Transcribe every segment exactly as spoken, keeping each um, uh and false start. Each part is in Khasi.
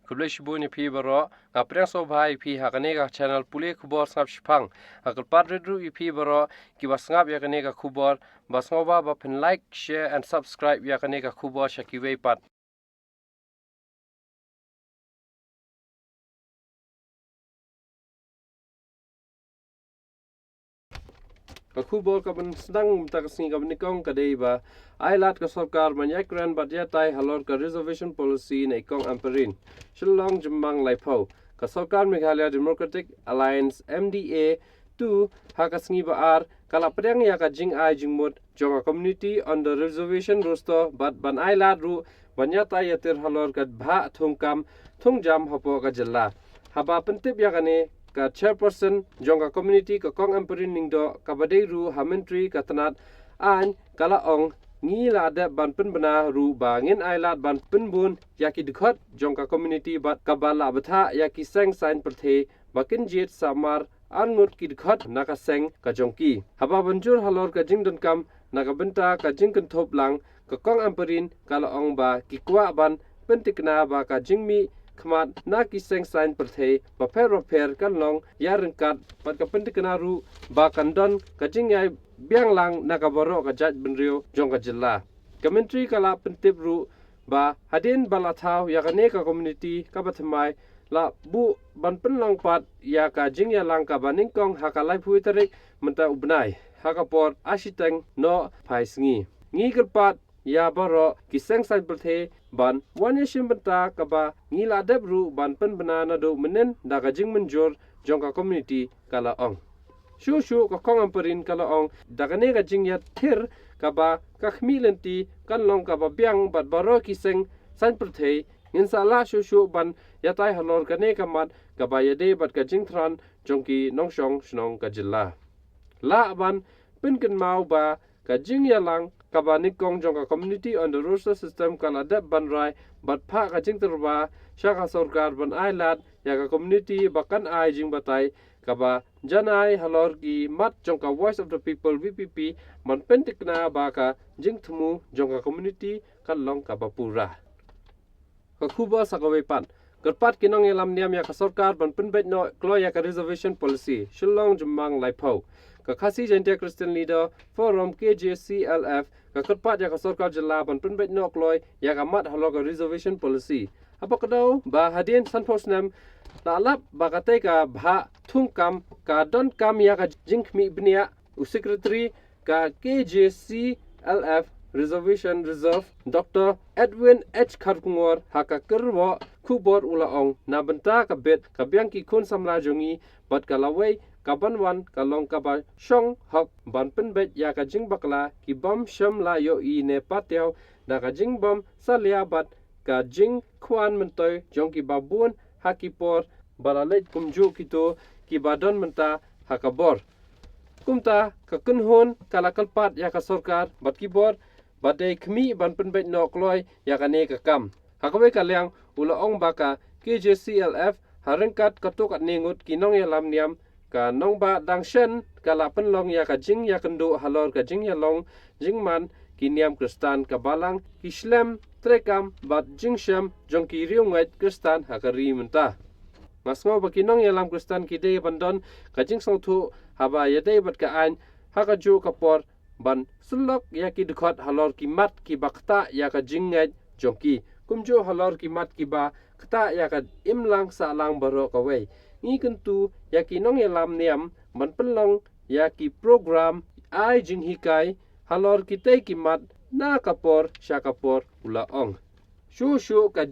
Khublei shibun ïa phi baroh, nga pdiang sngewbha ïa phi ha kane ka channel pule khubor sngap shipang. Nga kyrpad rit ruh ïa phi baroh kiba sngap ïa kane ka khubor, ba sngewbha ba phin like, share and subscribe ïa kane ka khubor sha kiwei pat. Ka khubor kaban sdang mynta ka sngi kaba nyngkong ka dei ba ai lad ka sorkar ban ïakren bad ïatai halor ka reservation policy na i kong Ampareen. Shillong, Jymmang, Laiphew. Ka sorkar Meghalaya Democratic Alliance, M D A two, ha ka sngi ba ar ka la pdiang ïa ka jingai jingmut jong ka community on the reservation roster bad ban ai lad ruh ban ïatai ïatir halor ka bhah thungkam thungjam hapoh ka jylla. Haba pyntip ïa kane, ka chairperson jong ka community, ka kong Ampareen Lyngdoh, kaba dei ruh ha myntri ka tnat aiñ, ka la ong, ngi la dep ban pynbna ruh ba ngin ai lad ban pynbun ïa ki dkhot jong ka community bad kaba la bthah ïa ki seng saiñ pyrthei ba kin jied samar arngut ki dkhot na ka seng ka jong ki. Haba ban jur halor ka jingdonkam na ka bynta ka jingkynthup lang, ka kong Ampareen ka la ong ba ki kwah ban pyntikna ba ka jingmih khmat na ki seng saiñ pyrthei bapher bapher kan long ïaryngkat bad ka pyntikna ruh ba kan don ka jingïai biang lang na ka baroh ka jaitbynriew jong ka jylla. Ka myntri ka la pyntip ruh ba hadien ba la thaw ïa kane ka community kaba thymmai, la buh ban pynlong pat ïa ka jingïalang kaba nyngkong ha ka laiphew tarik mynta u bnai, ha ka por ar shiteng noh phai sngi. Ngi kyrpad ïa baroh ki seng saiñ pyrthei ban wan ïashim bynta kaba ngi la dep ruh ban pynbna naduh mynnin da ka jingmynjur jong ka community, ka la ong. Shuh shuh ka kong Ampareen ka la ong, da kane ka jingïathir kaba ka khmih lynti kan long kaba biang bad baroh ki seng saiñ pyrthei, ngin sa lah shuh shuh ban ïatai halor kane ka mat kaba ïadei bad ka jingthrang jong ki nongshong shnong ka jylla. Lah ban pynkynmaw ba ka jingïalang kaba nyngkong jong ka community on the roster system ka la dep ban rai bad phah ka jingtyrwa sha ka sorkar ban ai lad ïa ka community ba kan ai jingbatai kaba janai halor ki mat jong ka Voice of the People, V P P, ban pyntikna ba ka jingthmu jong ka community kan long kaba pura. Ka khubor sa kawei pat. Kyrpad ki nongïalam niam ïa ka sorkar ban pynbeit noh kloi ïa ka reservation policy. Shillong, Jymmang, Laiphew. Ka Khasi Jaintia Christian Leaders Forum, K J C L F, ka kyrpad ïa ka sorkar jylla ban pynbeit noh kloi ïa ka mat halor ka reservation policy. Haba kdew ba hadien sanphew snem la lap ba katei ka bhah thungkam ka donkam ïa ka jingkhmih bniah, u Secretary ka K J C L F Reservation Reserve, Doctor Edwin H Kharkongor, ha ka kyrwoh khubor u la ong, na bynta ka bit ka biang ki khun samla jong ngi bad ka lawei kaban wan ka long kaba shong hok ban pynbeit ïa ka jingbakla ki bym shym la ïohi ne patiaw da ka jingbym salia bad ka jingkhwan myntoi jong kiba bun ha ki por ba la leit, kumjuh kito kiba don mynta ha ka bor. Kumta ka kynhun ka la kyrpad ïa ka sorkar bad ki bor ba dei khmih ban pynbeit noh kloi ïa kane ka kam. Ha kawei ka liang u la ong ba ka K J C L F ha ryngkat katto katne ngut ki nongïalam niam, ka nongbah dang shen ka la pynlong ïa ka jingïakynduh halor ka jingïalong jingman ki niam Khristan, ka balang, ki shlem treikam bad jingshem jong ki riewngeit Khristan ha ka ri mynta. Nga sngew ba ki nongïalam Khristan ki dei ban don ka jingsngewthuh haba ïadei bad ka aiñ, ha kajuh ka por ban sylok ïa ki dkhot halor ki mat kiba ktah ïa ka jingngeit jong ki, kumjuh halor ki mat kiba ktah ïa ka imlang sahlang baroh kawei. Ngi kyntu ïa ki nongïalam niam ban pynlong ïa ki program ai jinghikai halor kitei ki mat na ka por sha ka por, u la ong. Shuh shuh ka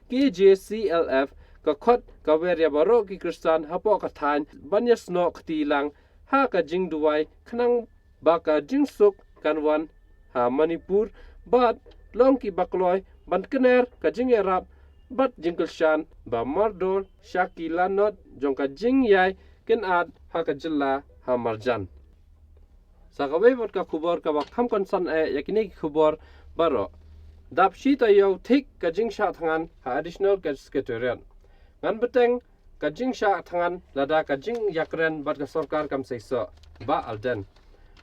K J C L F ka khot ka wer ïa baroh ki Khristan hapoh ka thaiñ ban ïasnoh kti lang ha ka jingduwai khnang ba ka jingsuk kan wan ha Manipur bad long kiba kloi ban kner ka jingïarap bad jingkyrshan ba mardor sha ki lanot jong ka jingïai kynad ha ka jylla ha marjan. Sa kawei pat ka khubor kaba kham kongsan eh ïa kine ki khubor baroh. Dap shi taïew thik ka jingshah thngan ha Additional Secretariat. Ngan bteng ka jingshah thngan lada ka jingïakren bad ka sorkar kam seisoh. Bah Ardent.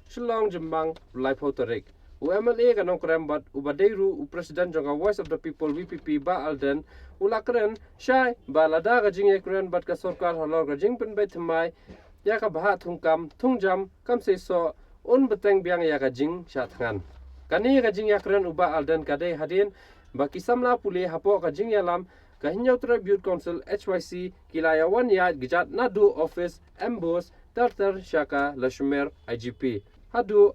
Shillong, Jymmang, laiphew tarik. U M L A ka Nongkrem bad uba dei ruh u President jong ka Voice of the People, V P P, Bah Ardent, u la kren shai ba lada ka jingïakren bad ka sorkar halor ka jingpynbeit thymmai ïa ka bhah thungkam thungjam kam seisoh, un bteng biang ïa ka jingshah thngan. Kane ka jingïakren u Bah Ardent ka dei hadien ba ki samla pule hapoh ka jingïalam ka Hynñiewtrep Youth Council, H Y C, ki la ïawan ïaid kjat naduh office, ambush, ter ter sha ka Lashmer I G P haduh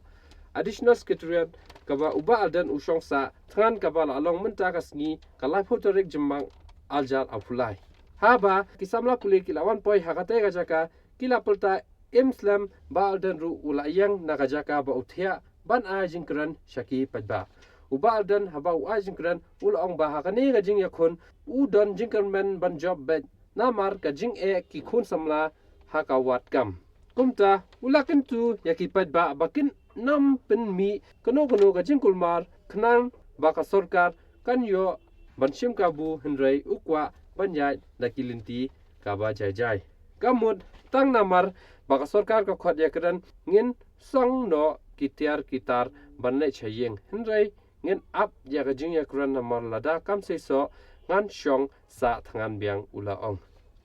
Additional Secretariat, kaba u Bah Ardent u shong sah, thngan kaba la long mynta ka sngi ka laiphew tarik Jymmang arhajar arphew lai. Haba ki samla pule ki la wan poi ha katei ka jaka, ki la pyrta im slem, Bah Ardent ruh u la ïeng na ka jaka ba u thiah ban ai jingkren sha ki paidbah. U Bah Ardent haba u ai jingkren u la ong ba ha kane ka jingïakhun u don jingkyrmen ban jop beit namar ka jingeh ki khun samla ha ka wad kam. Kumta u la kyntu ïa ki paidbah ba kin nym pynmih kano kano ka jingkulmar khnang ba ka sorkar kan ïoh ban shim kabu, hynrei u kwah ban ïaid da ki lynti kaba jai jai. Ka mut tang namar ba ka sorkar ka khot ïakren ngin song noh ki tiar ki tar ban leit sha ïing, hynrei ngin ap ïa ka jingïakren namar lada kam seisoh ngan shong sah thngan biang, u la ong.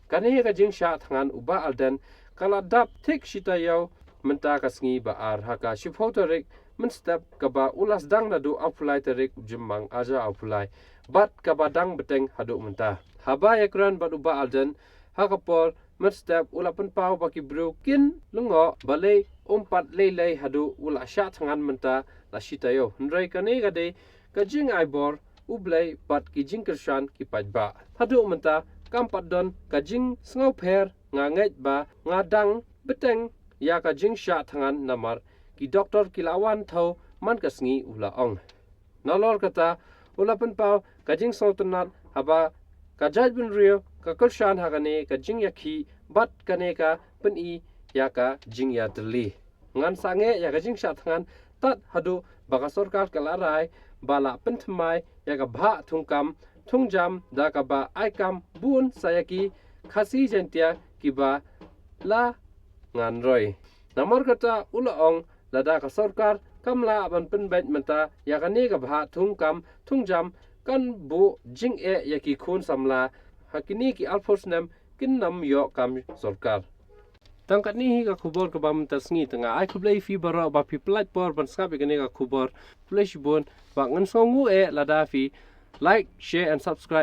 Kane ka jingshah thngan u Bah Ardent ka la dap thik shi taïew mynta ka sngi ba ar ha ka shiphew tarik mynstep, kaba u la sdang naduh arphew lai tarik Jymmang arhajar arphew lai bad kaba dang bteng haduh mynta. Haba ïakren bad u Bah Ardent ha ka por mynstep u la pynpaw ba ki briew kin lyngngoh, balei um pat lei lei haduh u la shah thngan mynta la shi taïew, hynrei kane ka dei ka jingai bor U Blei bad ki jingkyrshan ki paidbah. Haduh mynta kam pat don ka jingsngewpher, nga ngeit ba nga dang bteng ïa ka jingshah thngan namar ki doktor ki la wan thew man ka sngi, u la ong. Nalor kata u la pynpaw ka jingsngewtynnat haba ka jaitbynriew ka kyrshan ha kane ka jingïakhih bad kane ka pyni ïa ka jingïatylli. Ngan sangeh ïa ka jingshah thngan tad haduh ba ka sorkar ka la rai ba la pynthymmai ïa ka bhah thungkam thungjam da kaba ai kam bun sa ïa ki Khasi Jaiñtia kiba la ngan roi. Namar kata u la ong lada ka sorkar kam lah ban pynbeit mynta ïa kane ka bhah thungkam thungjam kan buh jingeh ïa ki khun samla ha kine ki arphew snem kin nym ïoh kam sorkar. Tang katne hi ka khubor kaba mynta sngi, tang ai khublei phi baroh ba phi pynlait por ban sngap ïa kane ka khubor. Khublei shibun, ba ngan sngewnguh eh lada phi like, share and subscribe.